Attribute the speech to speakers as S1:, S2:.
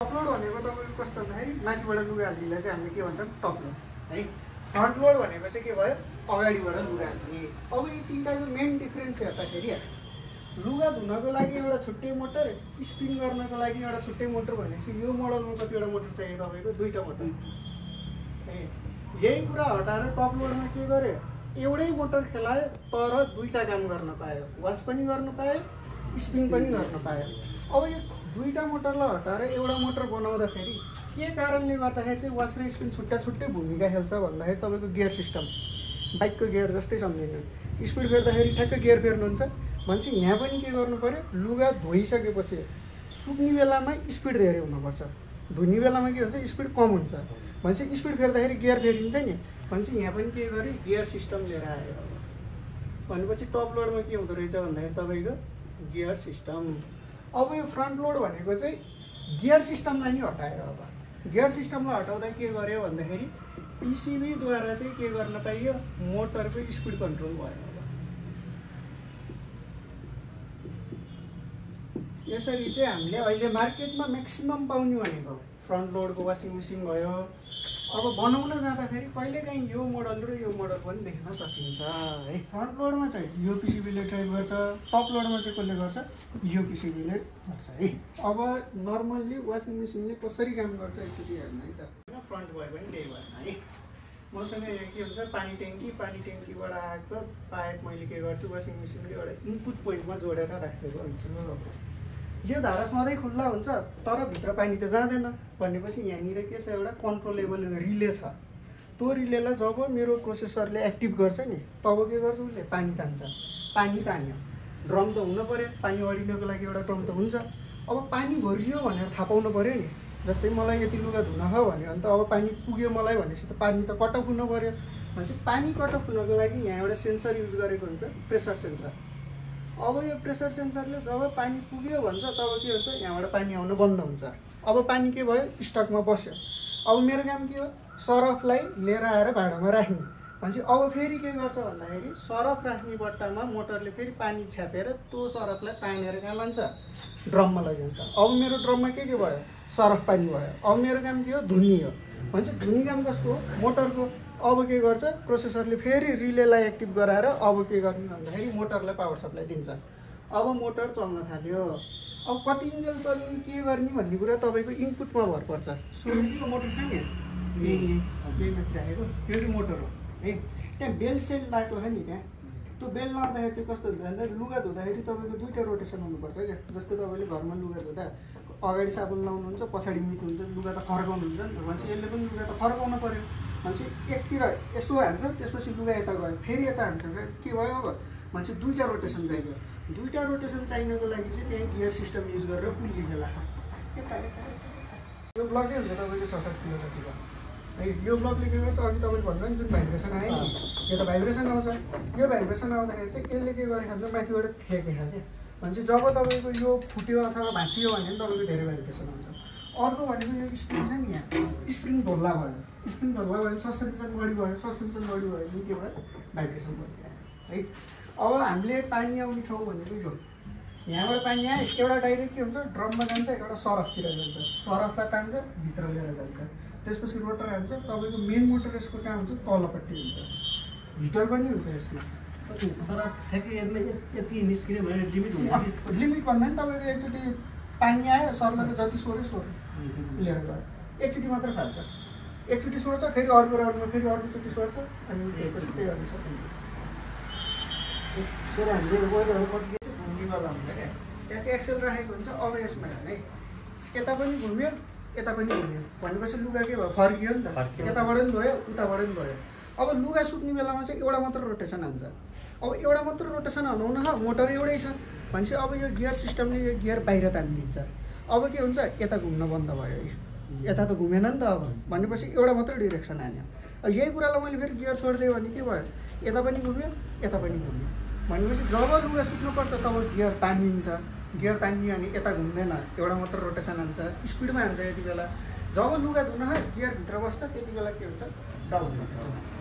S1: Top load भनेको तपाईँको कस्तो भन्दाखेरि माथिबाट लुगा हाल्नेलाई चाहिँ हामीले के भन्छौँ टप लोड है। फ्रन्ट लोड भनेको चाहिँ के भयो अगाडिबाट लुगा हाल्ने। अब यी तिनटाको मेन डिफरेन्स हेर्दाखेरि लुगा धुनको लागि एउटा छुट्टै मोटर, स्पिन गर्नको लागि एउटा छुट्टै मोटर भनेपछि यो मोडलमा कतिवटा मोटर चाहियो तपाईँको? दुईवटा मोटर है। यही कुरा हटाएर टप लोडमा के गरे एउटै मोटर खेलायो तर दुईवटा काम गर्न पायो, वास पनि गर्न पायो स्पिन पनि गर्न पायो। अब यो दुईवटा मोटरलाई हटाएर एउटा मोटर बनाउँदाखेरि के कारणले गर्दाखेरि चाहिँ वास र स्पिन छुट्टा छुट्टै भूमिका खेल्छ भन्दाखेरि तपाईँको गियर सिस्टम बाइकको गियर जस्तै सम्झिनु। स्पिड फेर्दाखेरि ठ्याक्कै गियर फेर्नुहुन्छ भनेपछि यहाँ पनि के गर्नु पऱ्यो लुगा धोइसकेपछि सुक्ने बेलामा स्पिड धेरै हुनुपर्छ, धुने बेलामा के हुन्छ स्पिड कम हुन्छ भनेपछि स्पिड फेर्दाखेरि गियर फेरिन्छ नि भनेपछि यहाँ पनि के गरे गियर सिस्टम लिएर आयो। भनेपछि टप लोडमा के हुँदो रहेछ भन्दाखेरि तपाईँको गियर सिस्टम। अब यो फ्रन्ट लोड भनेको चाहिँ गियर सिस्टमलाई नि हटाएर अब गियर सिस्टमलाई हटाउँदा के गर्यो भन्दाखेरि पिसिबीद्वारा चाहिँ के गर्न पाइयो मोटरको स्पिड कन्ट्रोल भयो। यसरी चाहिँ हामीले अहिले मार्केटमा म्याक्सिमम पाउने भनेको फ्रन्ट लोडको वासिङ मेसिन भयो। अब बनाउन जाँदाखेरि कहिलेकाहीँ यो मोडल र यो मोडल पनि देख्न सकिन्छ है। फ्रन्ट लोडमा चाहिँ यो पिसिबीले ड्राइभ गर्छ, टप लोडमा चाहिँ कसले गर्छ यो पिसिबीले गर्छ है। अब नर्मल्ली वासिङ मेसिनले कसरी काम गर्छ एकचोटि हेर्नु है त। फ्रन्ट भयो पनि त्यही भएन है। मसँग यहाँ के हुन्छ पानी ट्याङ्कीबाट आएको पाइप मैले के गर्छु वासिङ मेसिनले एउटा इनपुट पोइन्टमा जोडेर राखेको हुन्छु। यो धारा सधैँ खुल्ला हुन्छ तर भित्र पानी त जाँदैन भनेपछि यहाँनिर के छ एउटा कन्ट्रोलेबल रिले छ। त्यो रिलेलाई जब मेरो प्रोसेसरले एक्टिभ गर्छ नि तब के गर्छ उसले पानी तान्छ। पानी तान्यो ड्रम त हुनु पऱ्यो, पानी अडिनको लागि एउटा ड्रम त हुन्छ। अब पानी भरियो भनेर थाहा पाउनु पऱ्यो नि। जस्तै मलाई यति लुगा धुन हो भन्यो भने त अब पानी पुग्यो मलाई भनेपछि त पानी त कट अफ हुनु पऱ्यो भनेपछि पानी कट अफ हुनको लागि यहाँ एउटा सेन्सर युज गरेको हुन्छ प्रेसर सेन्सर। अब यो प्रेसर सेन्सरले जब पानी पुग्यो भन्छ तब के हुन्छ यहाँबाट पानी आउन बन्द हुन्छ। अब पानी के भयो स्टकमा बस्यो। अब मेरो काम के हो सरफलाई लिएर आएर भाँडामा राख्ने भनेपछि अब फेरि के गर्छ भन्दाखेरि सरफ राख्ने बट्टामा मोटरले फेरि पानी छ्यापेर त्यो सरफलाई तानेर कहाँ लान्छ ड्रममा लैजान्छ। अब मेरो ड्रममा के भयो सरफ पानी भयो। अब मेरो काम के हो धुनी हो भनेपछि धुनी काम कसको हो मोटरको। अब के गर्छ प्रोसेसरले फेरि रिलेलाई एक्टिभ गराएर अब के गर्ने भन्दाखेरि मोटरलाई पावर सप्लाई दिन्छ। अब मोटर चल्न थाल्यो। अब कति इन्जेल चल्ने के गर्ने भन्ने कुरा तपाईँको इनपुटमा भर पर्छ। सुरुको मोटर छ नि यही माथि राखेको यो चाहिँ मोटर हो है। त्यहाँ बेल्ट सेल्ट लागेको छ नि त्यहाँ त्यो बेल्ट लाउँदाखेरि चाहिँ कस्तो हुन्छ भन्दा लुगा धुँदाखेरि तपाईँको दुईवटा रोटेसन हुनुपर्छ क्या। जस्तै तपाईँले घरमा लुगा धुँदा अगाडि साबुन लाउनुहुन्छ पछाडि मिट हुन्छ लुगा त फर्काउनुहुन्छ नि त भनेपछि यसले पनि लुगा त फर्काउनु पऱ्यो भनेपछि एकतिर यसो हान्छ त्यसपछि लुगा यता गयो फेरि यता हान्छ के भयो अब भनेपछि दुईवटा रोटेसन चाहियो। दुईवटा रोटेसन चाहिनको लागि चाहिँ त्यही गियर सिस्टम युज गरेर पुल्ली बेला यता यता यो ब्लकै हुन्छ तपाईँको 6-7 किलो जतिको है। यो ब्लकले के गर्छ अघि तपाईँले भन्नुभयो नि जुन भाइब्रेसन आयो नि यो त भाइब्रेसन आउँछ। यो भाइब्रेसन आउँदाखेरि चाहिँ यसले के गर्ने खान्छ माथिबाट थेके खाल्छ भनेपछि जब तपाईँको यो फुट्यो अथवा भाँचियो भने तपाईँको धेरै भाइब्रेसन आउँछ। अर्को भनेको यो स्प्रिङ छ नि यहाँ स्प्रिङ ढोल्ला भयो। स्प्रिङ ढोल्ला भयो सस्पेन्सन बढी भयो। सस्पेन्सन बढी भयो भने के भयो भाइब्रेसन बढियो है। अब हामीले पानी आउने ठाउँ भनेको यो यहाँबाट पानी आयो एउटा डाइरेक्ट के हुन्छ ड्रममा जान्छ एउटा सरफतिर जान्छ। सरफलाई तान्छ भित्र लिएर जान्छ त्यसपछि रोटर हान्छ। तपाईँको मेन मोटर यसको कहाँ हुन्छ तलपट्टि हुन्छ। हिटर पनि हुन्छ यसमा।
S2: सरफ ठ्याक्कै यति निस्किने भने लिमिट हुन्छ
S1: लिमिट भन्दा नि तपाईँको एकचोटि पानी आयो सरलाई जति सोऱ्यो लिएर गयो एकचोटि मात्र फाल्छ। एकचोटि सोर्छ फेरि अर्को राउन्डमा फेरि अर्कोचोटि सोर्छ अनि त्यसपछि त्यही गर्नु सकिन्छ। फेरि हामीले वेदरहरू कति घुम्नेवाला हुन्छ क्या त्यहाँ चाहिँ एक्सेल राखेको हुन्छ। अब यसमा हेर्ने यता पनि घुम्यो यता पनि घुम्यो भनेपछि लुगा के भयो फर्कियो नि त यताबाट पनि गयो उताबाट पनि गयो। अब लुगा सुक्ने बेलामा चाहिँ एउटा मात्र रोटेसन हान्छ। अब एउटा मात्र रोटेसन हनाउन मोटर एउटै छ भनेपछि अब यो गियर सिस्टमले यो गियर बाहिर तानिदिन्छ। अब के हुन्छ यता घुम्न बन्द भयो यता त घुमेन नि त अब भनेपछि एउटा मात्र डिरेक्सन हान्यो। अब यही कुरालाई मैले फेरि गियर छोडिदिएँ भने के भयो यता पनि घुम्यो यता पनि घुम्यो भनेपछि जब लुगा सुक्नुपर्छ तब गियर तानिन्छ। गियर तानियो भने यता घुम्दैन एउटा मात्र रोटेसन हान्छ स्पिडमा हान्छ। यति बेला जब लुगा धुन गियर भित्र बस्छ त्यति बेला के हुन्छ डाउन हुन्छ।